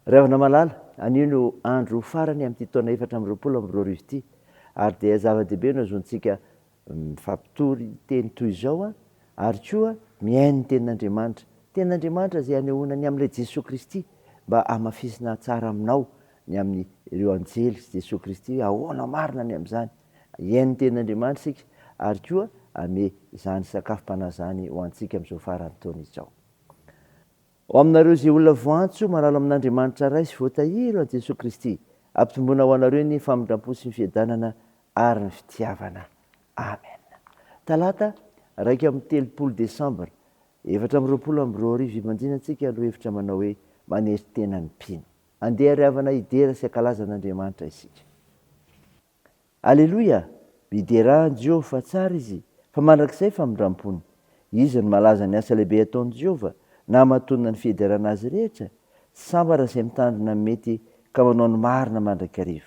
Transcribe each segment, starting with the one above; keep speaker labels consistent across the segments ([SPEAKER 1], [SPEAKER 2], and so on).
[SPEAKER 1] Ry havana malala, anio no andro farany amin'ity taona 2024 ity, ary dia zava-dehibe no azontsika mifampitory teny toy izao ary koa mihaino ny tenin'Andriamanitra. Tenin'Andriamanitra izay anehoana ny amin'ilay Jesoa Kristy mba hamafisina tsara aminao ny amin'ireo anjely sy Jesoa Kristy hoe ahoana marina ny amin'izany. Hihaino ny tenin'Andriamanitra isika ary koa ame izany sakafom-panahy izany ho antsika amin'izao faran'ny taona izao. Ho aminareo izay olona voantso malala amin'Andriamanitra Ray sy voatahiry ho an'i Jesoa Kristy, ampitomboina ho anareo ny famindrampo sy ny fiadanana ary ny fitiavana. Amen. Talata, 31 Desambra, 2024 Ibanjina antsika lohahevitra manao hoe Manery tena ny mpino. Andeha ry havana hidera sy hankalaza an'Andriamanitra isika. Aleloia! Miderà an'i Jehovah fa tsara izy, fa mandrakizay famindram-pony. Izy no malaza ny asa lehibe ataon'i Jehovah, na mahatonina ny fiderana azy rehetra. Sambatra izay mitandrina ny mety ka manao ny marina mandrakariva.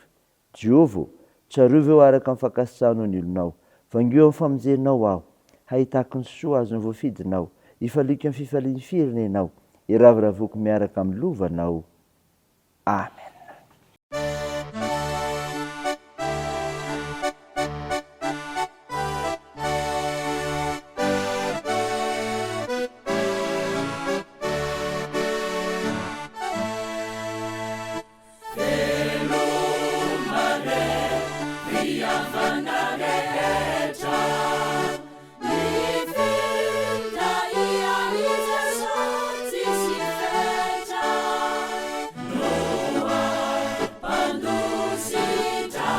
[SPEAKER 1] Jehovah ô, tsarovy eo araka ny fankasitrahanao ny olonao. Vangio amin'ny famonjenao aho. Hahitako ny soa azon'ny voafidinao. Hifaliako amin'ny fifalian'ny firenenao. Hiravoravoako miaraka amin'ny lovanao. Amen.
[SPEAKER 2] Veloma re ry havana rehetra. Ny fitahian'i Jesoa tsisy fetra no hampandositra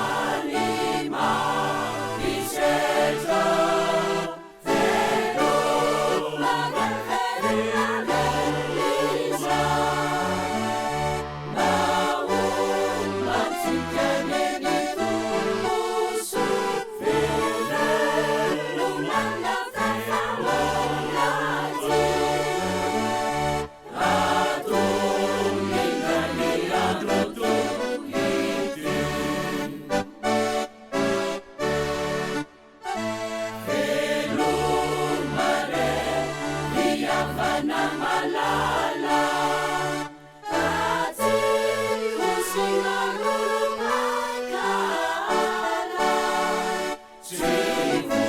[SPEAKER 2] ny mampisedra. Veloma re, veloma re iza Nahomantsika anie ny Tompo soa. Velona na tafahoana aty. Raha tonga ny andro toy ity. Veloma re ry havana malala. Ka tsy ho singan'olom-pankahala. Tsy ho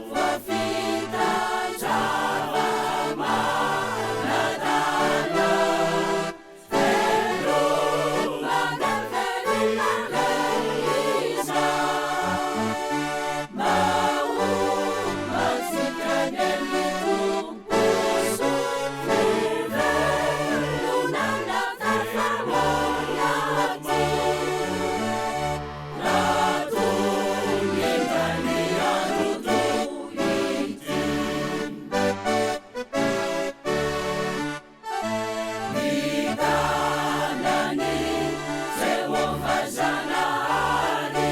[SPEAKER 2] voafita-java-manadala. Veloma re, veloma re iza. Mahomantsika anie ny Tompo soa. Velona na tafahoana aty. Raha tonga ny andro toy ity. Ny tanan'i Jehovah Zanahary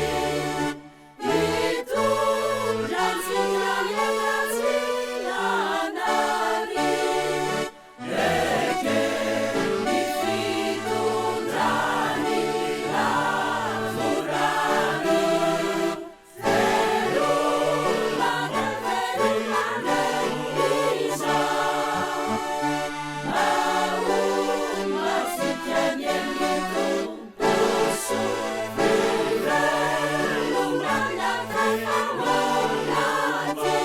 [SPEAKER 2] hitondra antsika eny tsy hanary. Eken'ny fitondrany lavorary. Veloma re, veloma re iza. Mahomantsika anie ny Tompo soa. Veloma na tafahoana aty.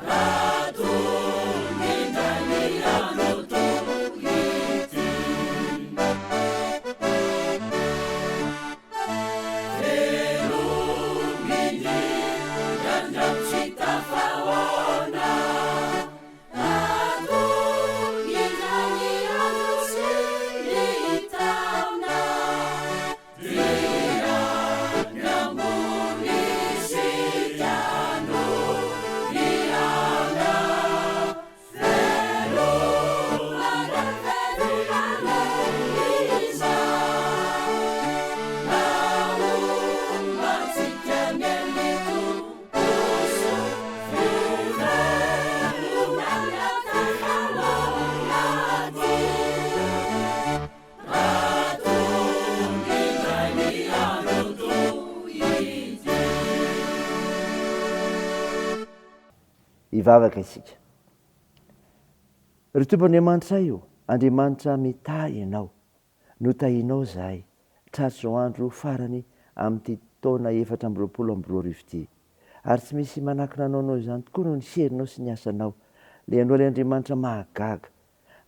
[SPEAKER 2] Raha tonga indray ny andro toy ity. Veloma indrindra tsy tafahoana Ato indray ny andro sy ny taona Dia ny ambony isika no hihaona Veloma re, veloma re iza. Mahomantsika anie ny Tompo soa. Veloma na tafahoana aty. Raha tonga indray ny andro toy ity.
[SPEAKER 1] Hivavaka isika. Ry Tompo Andriamanitray ô! Andriamanitra mitahy ianao. Notahianao izahay, tratr'izao andro farany amin'ity taona 2024 ity. Ary tsy misy manakina anao hanao izany tokoa noho ny herinao sy ny asanao. Ilay Ianao ilay Andriamanitra mahagaga.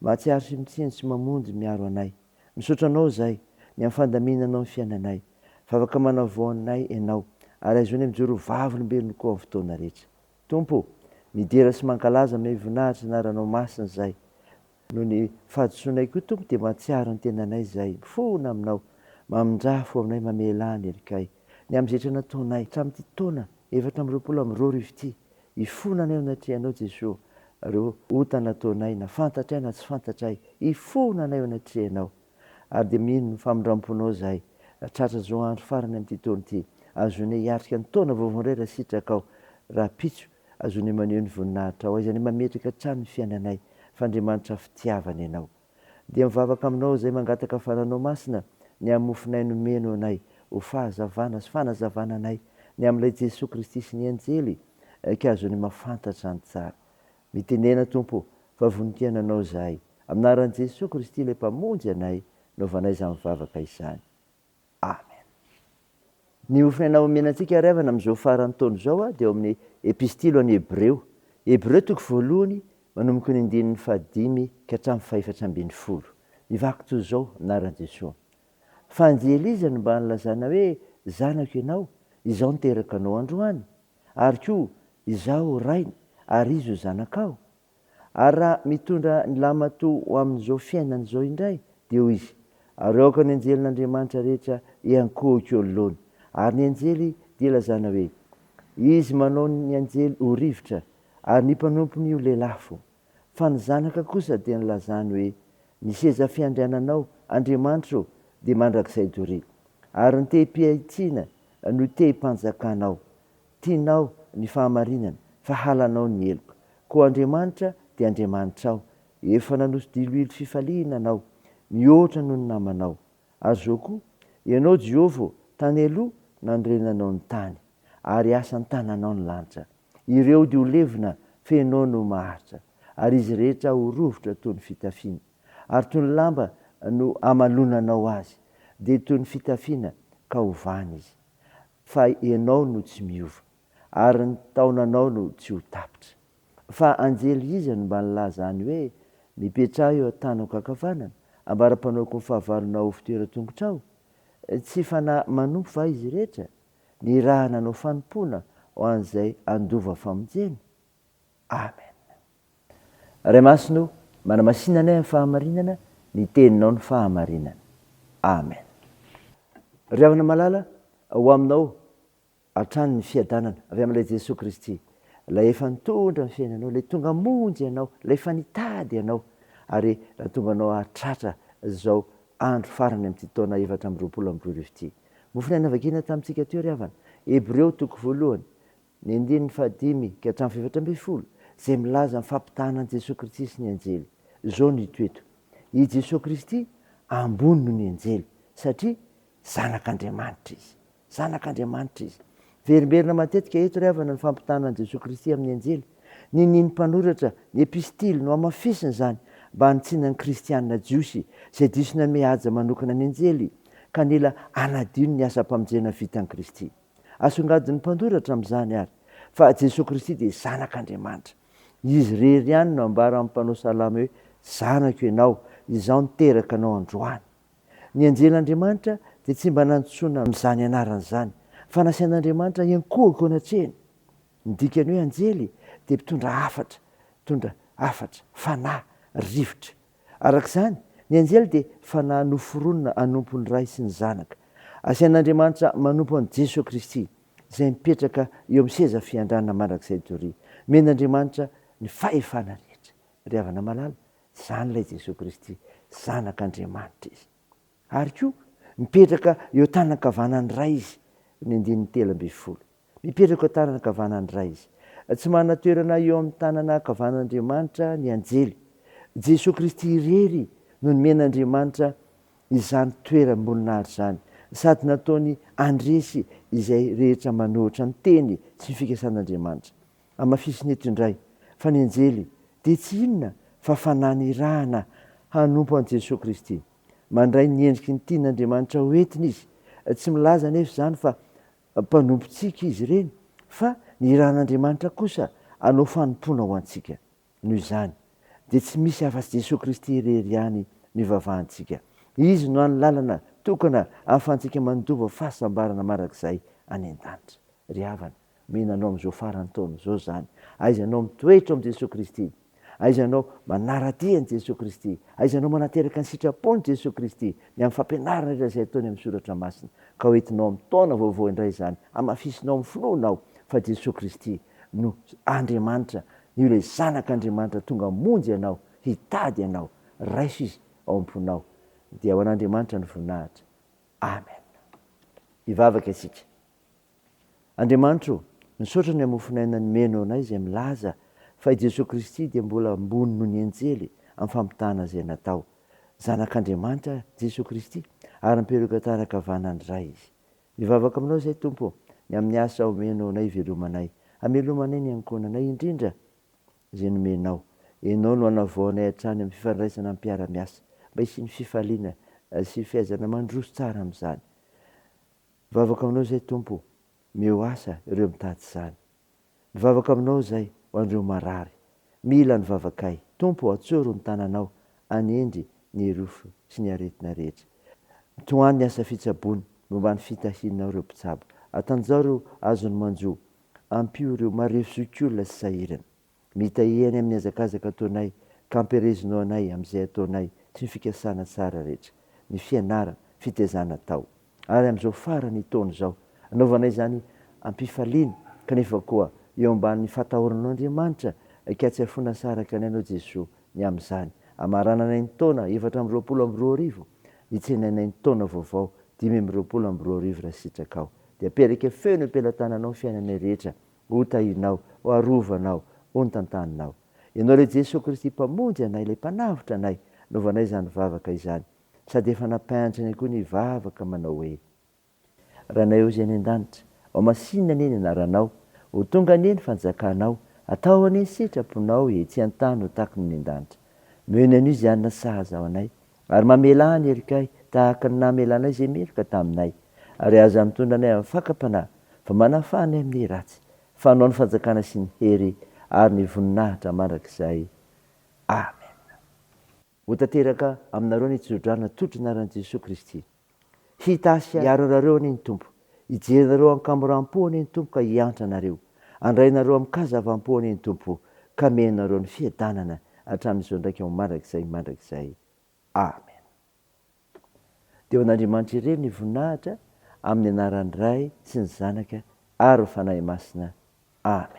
[SPEAKER 1] Mahatsiaro sy mitsinjo sy mamonjy miaro anay. Misaotra Anao izahay, ny amin'ny fandaminanao ny fiainanay. Vavaka manavao anay Ianao, ary ahazoanay mijoro ho vavolombelona koa amin'ny fotoana rehetra. Tompo o, midera sy mankalaza aminay voninahitra ny anaranao masina izahay. Noho ny fahadisoanay koa Tompo dia mahatsiaro ny tenanay izahay, mifona aminao, mamindrà fo aminay, mamelà ny helikay. Ny amin'ny zetra nataonay hatramin'ity taona 2024 ity, hifona anay eo anatrehanao Jesoa, ireo ota nataonay na fantatray na tsy fantatray, hifona anay eo anatrehanao. Ary dia mino ny famindram-ponao izahay, raha tratra izao andro farany amin'ity taona ity, ahazoanay hiatrika ny taona vaovao indray raha sitrakao, rahampitso, ahazoanay maneho ny voninahitrao, ahaizanay mametraka hatrany ny fiainanay, fa Andriamanitra fitiavana Ianao. Dia mivavaka aminao izay mangataka fananao masina ny amin'ny mofonay nomeno anay ho fahazavana sy fanazavana anay ny amin'ilay Jesoa Kristy sy ny Anjely ka ahazoanay mahafantatra ny tsara. Mitenena Tompo fa vonon-kiaina Anao izahay. Amin'ny anaran'i Jesoa Kristy ilay Mpamonjy anay no ovanay izany vavaka izany. Amen. Ny mofon'aina omena antsika ry havana amin'izao faran'ny taona izao dia ao amin'ny Epistily ho an'ny Hebreo. Hebreo toko voalohany manomboka ny andininy fahadimy ka hatramin'ny fahefatra ambin'ny folo. Mivaky toy izao, anaran'i Jesoa. Fa anjely iza no mba nilazana hoe, Zanako ianao, izaho niteraka anao androany? Ary koa, Izaho ho rainy, ary izy ho zanakao? Ary raha mitondra ny lahimatoa ho amin'izao fiainana izao indray, dia hoy izy, Ary aoka ny anjelin'Andriamanitra rehetra hiankohoka eo anoloany. Ary ny anjely dia ilazana hoe, Izy manao ny anjely ho rivotra, ary ny mpanompony ho lelafo. Fa ny Zanaka kosa dia nilazany hoe, Ny seza fiandriananao, Andriamanitra ô, dia mandrakizay doria. Ary ny tehim-pihatsiana no tehim-panjakanao. Tianao ny fahamarinana, fa halanao ny heloka. Koa Andriamanitra dia Andriamanitrao, efa nanoso-diloilo fifaliana anao, mihoatra noho ny namanao. Ary izao koa, Ianao, Jehovah ô, tany aloha nanorenanao ny tany, ary asan-tananao ny lanitra. Ireo dia ho levona, fa Ianao no maharitra, ary izy rehetra ho rovitra toy ny fitafiana. Ary toy ny lamba no amalonanao azy, dia toy ny fitafiana ka hovana izy. Fa Ianao no tsy miova, ary ny taonanao no tsy ho tapitra. Fa anjely iza no mba nilaza any hoe, Mipetraha eo an-tanako ankavanana, ambara-panaoko ny fahavalonao ho fitoeran-tongotrao? Tsy fanahy manompo va izy rehetra, nirahana hanao fanompoana ho an'izay handova famonjena? Amen. Ray Masina o, manamasina anay amin'ny fahamarinana, ny Teninao no fahamarinana. Amen. Ry havana malala, ho aminao hatrany ny fiadanana avy amin'ilay Jesoa Kristy, ilay efa nitondra ny fiainanao, ilay tonga hamonjy anao, ilay efa nitady anao, ary nahatonga anao hahatratra izao andro farany amin'ity taona 2024 ity. Mofon'aina vakiana tamintsika teo ry havana, Hebreo toko voalohany, ny andininy fahadimy ka hatramin'ny fahefatra ambin'ny folo, izay milaza ny fampitahana an'i Jesoa Kristy sy ny anjely. Izao no hita eto, I Jesoa Kristy ambony noho ny anjely, satria Zanak'Andriamanitra Izy. Zanak'Andriamanitra Izy. Miverimberina matetika eto ry havana ny fampitahana an'i Jesoa Kristy amin'ny anjely. Ninian'ny mpanoratra ny epistily nohamafisina izany mba hanitsiana ny kristiana jiosy izay diso nanome haja manokana ny anjely ka nila hanadino ny asam-pamonjena vitan'i Kristy. Asongadin'ny mpanoratra amin'izany àry fa Jesoa Kristy dia Zanak'Andriamanitra. Izy irery ihany no ambaran'ny mpanao salamo hoe, Zanako ianao, Izaho niteraka anao androany. Ny anjelin'Andriamanitra dia tsy mba nantsoina amin'izany anarana izany, fa nasain'Andriamanitra hiankohoka eo anatrehany. Ny dikan'ny hoe anjely dia mpitondra hafatra, mpitondra hafatra, fanahy, rivotra. Araka izany, ny anjely dia fanahy noforonina hanompo ny Ray sy ny Zanaka. Asain'Andriamanitra manompo an'i Jesoa Kristy, izay mipetraka eo amin'ny seza fiandranana mandrakizay doria. Omen'Andriamanitra ny fahefana rehetra. Ry havana malala, izany ilay Jesoa Kristy, Zanak'Andriamanitra Izy. Ary koa, mipetraka eo an-tanan-kavanan'ny Ray Izy, ny andininy 13. Mipetraka eo an-tanana ankavanan'ny Ray Izy. Tsy manana toerana eo amin'ny tanana ankavanan'Andriamanitra ny anjely. Jesoa Kristy irery no nomen'Andriamanitra izany toeram-boninahitra izany, sady nataony handresy izay rehetra manohitra ny teny sy ny fikasan'Andriamanitra. Hamafisina eto indray fa ny anjely dia tsy inona fa fanahy nirahana. hanompo an'i Jesoa Kristy. Mandray ny endriky ny tian'Andriamanitra ho entina izy. Tsy milaza anefa izany fa mpanompontsika izy ireny, fa ny iran'Andriamanitra kosa hanao fanompoana ho antsika. Noho izany, dia tsy misy afa-tsy Jesoa Kristy irery ihany no ivavahantsika. Izy no hany lalana tokana ahafahantsika mandova fahasambarana mandrakizay any an-danitra. Ry havana, mino anao amin'izao faran'ny taona izao izany. Aiza ianao mitoetra ao amin'i Jesoa Kristy? Aiza ianao manara-dia an'i Jesoa Kristy? Aiza ianao manateraka ny sitrapon'i Jesoa Kristy, ny amin'ny fampianarana rehetra izay ataony amin'ny Soratra Masina? Ka ho entinao amin'ny taona vaovao indray izany, hamafisinao amin'ny finoanao fa Jesoa Kristy no Andriamanitra, io ilay Zanak'Andriamanitra tonga hamonjy anao, hitady anao. Raiso Izy ao am-ponao. Dia ho an'Andriamanitra ny voninahitra. Amen. Hivavaka isika. Andriamanitra o, misaotra ny amofon'aina nomenao anay izay milaza fa i Jesoa Kristy dia mbola ambony noho ny anjely amin'ny fampitahana izay natao. Zanak'Andriamanitra Jesoa Kristy ary miperoka tanaka havanan'ny Ray Izy. Mivavaka aminao izay Tompo o, ny amin'ny asa omenao anay hivelomanay, hamelomanay ny ankohonanay indrindra izay nomenao. Ianao no hanavao anay hatrany amin'ny fifandraisana amin'ny mpiara-miasa mba hisian'ny fifaliana sy fihaizana mandroso tsara amin'izany. Mivavaka aminao izay Tompo o, meo asa ireo mitady izany. Mivavaka aminao izay ho an'ireo marary, mila ny vavakay. Tompo o, atsoro ny tananao hanendry ny rofy sy ny aretina rehetra. Mitohano ny asa fitsaboana, momba ny fitahianao ireo mpitsabo. Atanjao ireo azon'ny manjo, ampio ireo marefo zokiolona sy sahirana. Mitahia any amin'ny hazakazaka ataonay ka ampirezinao anay amin'izay ataonay sy ny fikasana tsara rehetra, ny fianarana, fitaizana atao. Ary amin'izao faran'ny taona izao, anaovanay izany am-pifaliana, kanefa koa eo ambanin'ny fatahoranao Andriamanitra, ka tsy afoina saraka anay Anao Jesoa ny amin'izany. Amarananay ny taona 2024, hitsenainay ny taona vaovao 2025 raha sitrakao. Dia aperaka feno eo am-pelatananao ny fiainanay rehetra, Ho tahinao, ho arovanao, ho notantaninao. Ianao ilay Jesoa Kristy Mpamonjy anay, ilay Mpanavotra anay, novanay izany vavaka izany. Sady efa nampianatra anay koa ny hivavaka manao hoe. Ranay ô izay any an-danitra, ho masinina anie ny anaranao, ho tonga anie ny fanjakanao, atao anie ny sitraponao etsy an-tany ho tahaka ny any an-danitra. Omeo ny anio izay hanina sahaza ho anay, Ary mamelà ny helokay, tahaka ny namelanay izay meloka taminay. Ary aza mitondra anay amin'ny fakam-panahy, fa manafaha anay amin'ny ratsy. Fa Anao ny fanjakana sy ny hery ary ny voninahitra mandrakizay. Amena. Ho tanteraka aminareo ny tsodrano atolotry ny anaran'i Jesoa Kristy. Hitahy sy hiaro anareo anie ny Tompo. Hijery anareo an-kamoram-po anie ny Tompo ka hiantra anareo. Handray anareo amin-kazavam-po anie ny Tompo ka hameno anareo ny fiadanana hatramin'izao ndraika ho mandrakizay mandrakizay. Amen. Dia ho an'Andriamanitra irery ny voninahitra amin'ny anaran'ny Ray sy ny Zanaka ary ny Fanahy Masina. Amen.